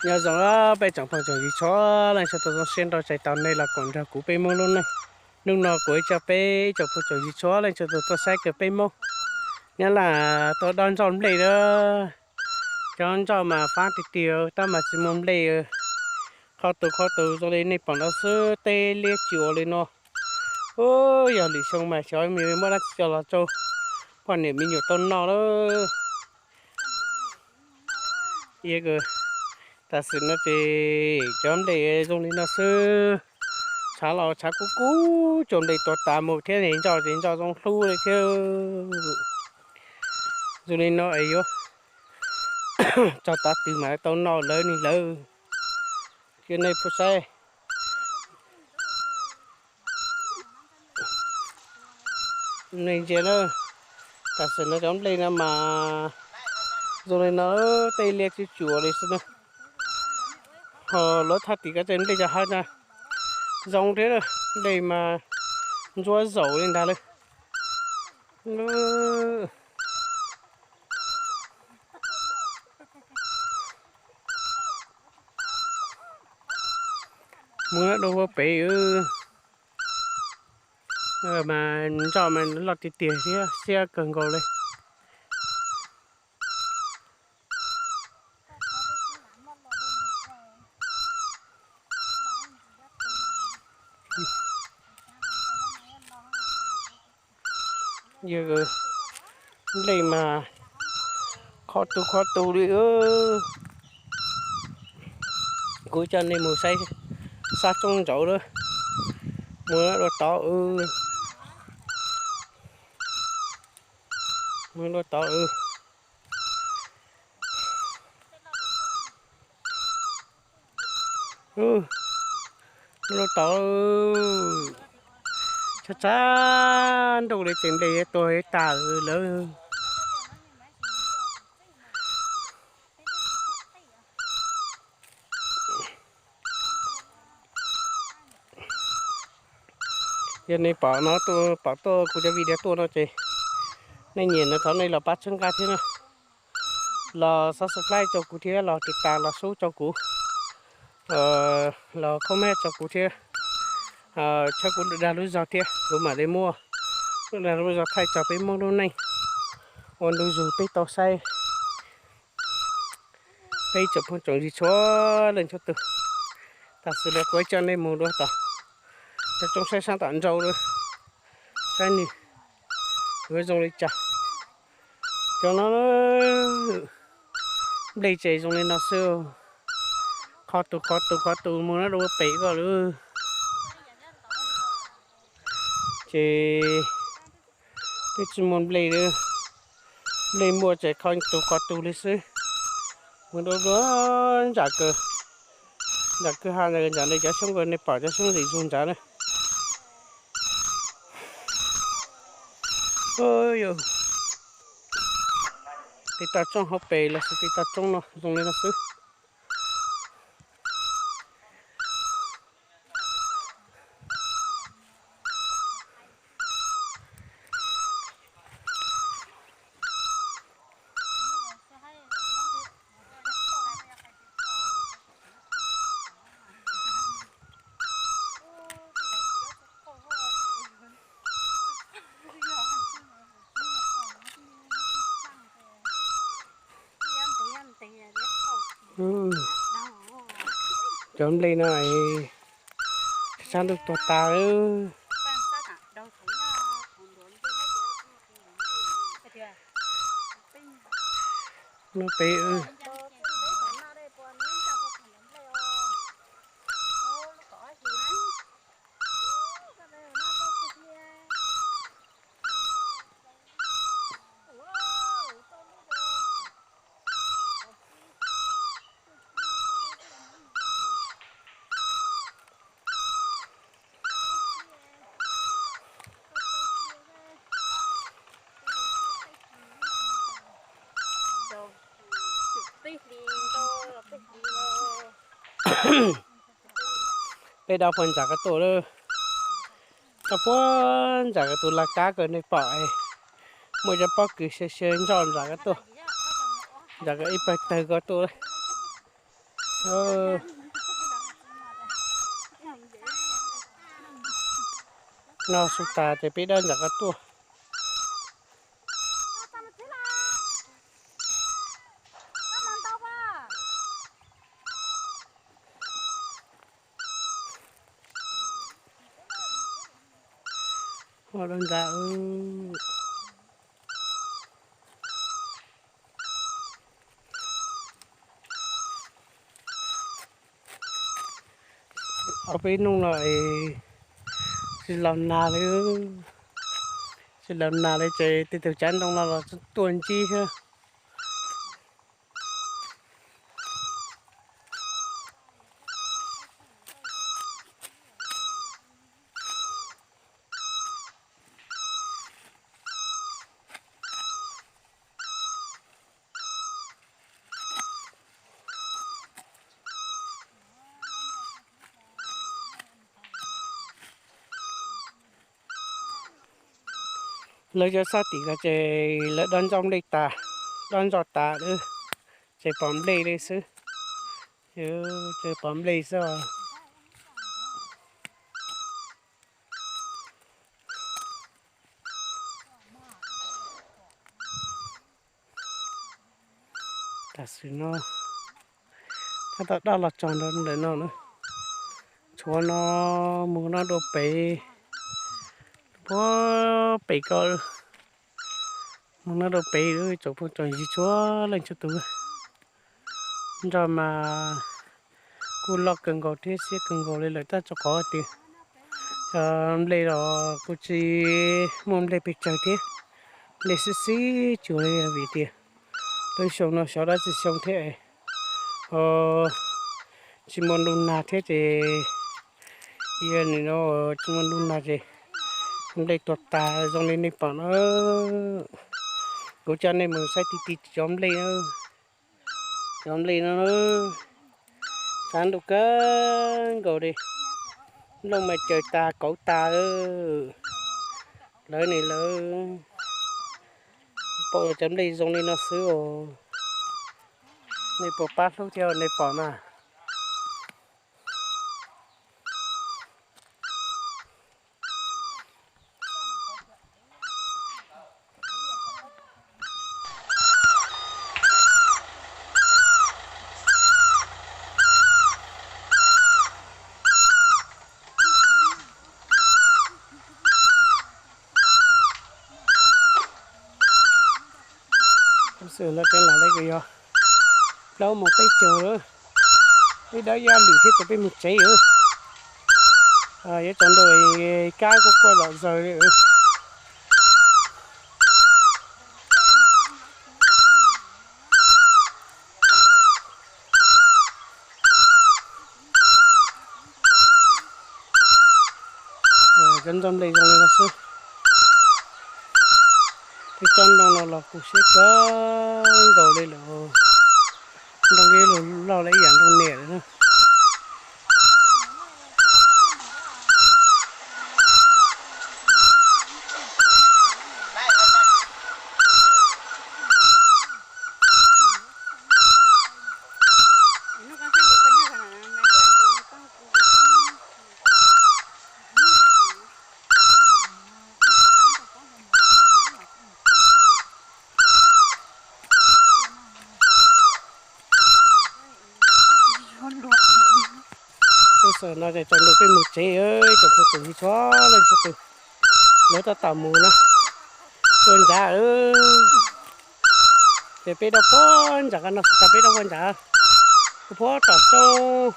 Nyob zoo peb tsoom phooj tsoom ywg txhua leej txhua tus, zoo siab nrog txais tos nej los koom nrog kuv peb Hmoob lub neej. Hnub no kuv ib tsoom peb tsoom phooj tsoom ywg txhua leej txhua tus tuaj saib kawg peb Hmoob. Nyab Laj tuaj dob nroj nplej lawm. Cov nroj mas fab tiag tiag tab mas tsis muaj nplej. Qhov tus qhov tus zoo li nej pom no xwb, tej liab tsis ua li no. Ub, yog lwm xyoo mas xyov muaj dab tsi coj los rau poj niam me nyuam tau noj lawm. Tam sim no ces cov nplej zoo li no xwb. Tshav los tshav kub kub, cov nplej tuag tas mus thiab, nroj ces nroj zoo hlub li thiab. Zoo li no es yuav txog tav twg mas tau noj lawv ni lawv. Cia nej pub saib. Nej ntsia na, tam sim no cov nplej no mas zoo li no, tej liab tsis tsuam li xwb na. Ho lawv thaj tim ko tej nplej cov hav na zoo thiab, nplej mas ntsuab zaum li ntag lawm. Mus dua pem, mas nroj mas loj tiag tiag thiab siab kawg nkaus li. Yog nplej mas qhov tus qhov tus li. Kuv coj nej mus saib sab roob nraud lawm, mus dua tod, mus dua tod. Mus dua tod, tshav tshav ntuj li ces nplej tuag tas lawm. Yog nej pom no, pom tuaj kuv cov video tuaj no ces nej nyiam no thov nej los pab txhawb nqa thiab na. Los subscribe rau kuv thiab, los tiv tas los sub rau kuv, los comment rau kuv thiab, txhawb kuv dag lub zog thiab, kuv mam li muaj dag lub zog thaij txog peb Hmoob lub neej ua ntu zus peb tau saib. Peb tsoom phooj tsoom ywg txhua leej txhua tus, tam sim no kuv coj nej mus dua tom cov roob saib sab tom nraud lawm, saib nws yuav zoo li cas. Cov no nplej ces zoo li no xwb, qhov tus qhov tus qhov tus mus dua pem ko lawm. Ces twb tsis muaj nplej li, nplej muaj ces qhov tus qhov tus li xwb. Mus dua dua ntsam kawg, ntsam kwj ha ntsam li cov xyoob ko, nej pom cov xyoob zim zug ntsam na. Tej toj roob hauv pes los sis tej toj roob no zoo li no xwb. Cov nplej no sab ntuj tuag tas lawm. No pem Peb dab pog ntxas ko tuaj lawm, dab pog ntxas ko tus laj kab ko nej pom, muaj cov pob kws xyaw xyaw ntsoj ntxas ko tuaj, ntxas ko ib pawg tawg ko tuaj lawm. Noj su tas ces peb dab ntawm qab tuaj. Ua dab ntawd. Ob peb hnub no es tsis los nag li, tsis los nag li ces tej tug cav ntoo no los tuaj ntsib thiab. Lawv cov sab tim ko ces lawv dob ntxo nplej tas, dob ntxo tas lawm ces pom nplej li xwb, ces pom nplej xwb os. Tam sim no tab tom daj los txog ntawm no na, tshuav no mus no rau pem, puag pem ko, mus no rau pem tsoom phooj tsoom ywg txhua leej txhua tus. Nroj mas kuj loj kawg nkaus thiab siab kawg nkaus li lawm tab tso qhov tias nplej los kuj tsis muaj nplej pes tsawg thiab, nplej xib xib cuag li vim tias lub xyoo no xyov dab tsi xyoo thiab, tsis muaj ntuj nag thiab ces, nim no tsis muaj ntuj nag ces nplej tuag tas zoo li nej pom no. Kuv coj nej mus saib ti ti cov nplej, cov nplej no, tshav ntuj kawg nkaus li, nplooj mas caws tas kauv tas. Lawv ne lawv pom cov nplej zoo li no xwb os. Nej puas pab hlub thiab nej pom na. Xwm no tseem lam li kuj yog plaub moos peb caug lawm, peb dawb yaj lwm thiab ces peb mus tsev. Yuav tsaus ntuj kab kuj quaj zom zaws li. Cov ntxoog nplej zoo li no xwb. Tej tsob ntoo no los kuj siab kawg nkaus li lawm. Ntoo li lug loj li ib yam ntoo niam lawm na. Lub sij hawm no ces tsaus ntuj peb mus tsev, tsoom phooj tsoom ywg txhua leej txhua tus, lawv tab tom mus na, tua ntsav. Ces peb daj puag ntsam qab no, tas peb daj puag ntsam, puag tom roob,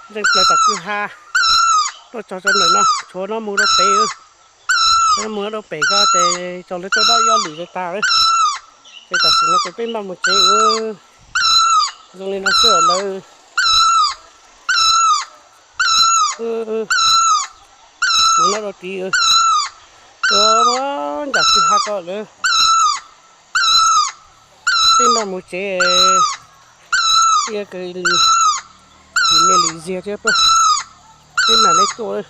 ntseej plaws tom kwj ha, tuaj txog rau ntawm no, tshuav no mus rau pem, tshuav no mus rau pem ko ces tsaus lawv tuaj dawb yaj lwm tas. Ces tam sim no ces peb npaj mus tsev, zoo li no xwb os lawv. Mus no rau tid, tuaj nram kwj ha ko lawm. Peb npaj mus tsev, ib yam li lwm niam lwm txiv thiab, peb mam li tuaj.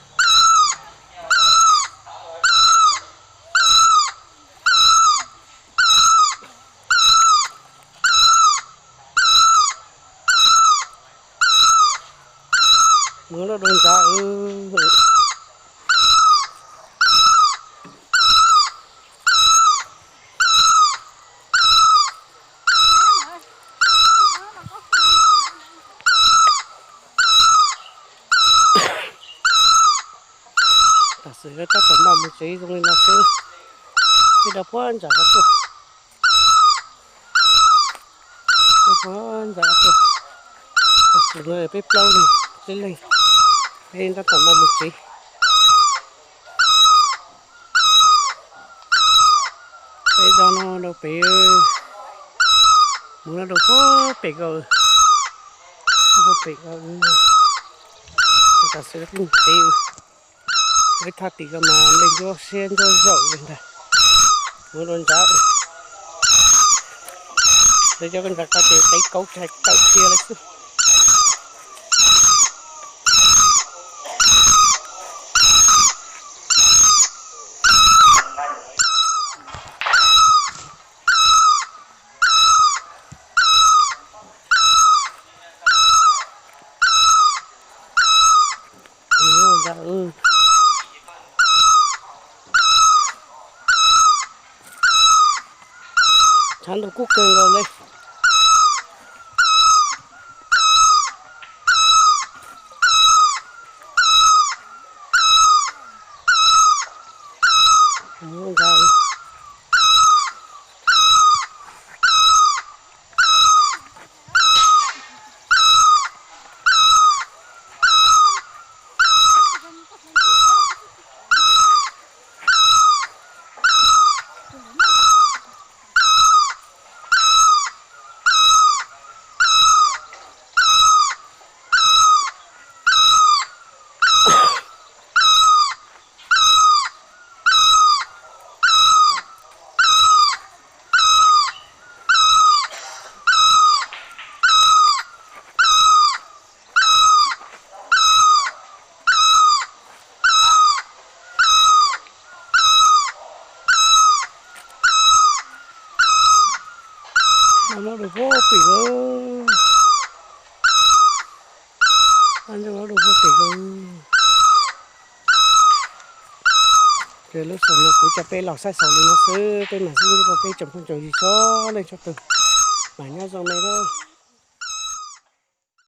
Mus laj dua ntsav. Tam sim no tab tom npaj mus tsev zoo li no xwb. Peb rau puag ntsa qab tuaj, rau puag ntsa qab tuaj. Tam sim no peb plaub leeg, tsib leeg, peb tab tom npaj mus tsev. Peb rau no rau pem, mus no rau puag pem ko, puag pem ko. Tam sim no peb mus tsev, peb thaj tim ko mas nplej ntsuab siab ntsuab zaum li ntag. Mus dua ntsav, lawv cov koj ntsav qab ces qev kauv tshais tawm cia lawm xwb. Tshav ntuj kub kawg nkaus li. Noj dua puag pem lawm. Noj dua puag pem lawm. Ces lub sij hawm no kuv coj peb los saib xaus li no xwb, peb mam sib ntsib rau peb tsoom phooj tsoom ywg txhua leej txhua tus. Mam nyob zoo me na.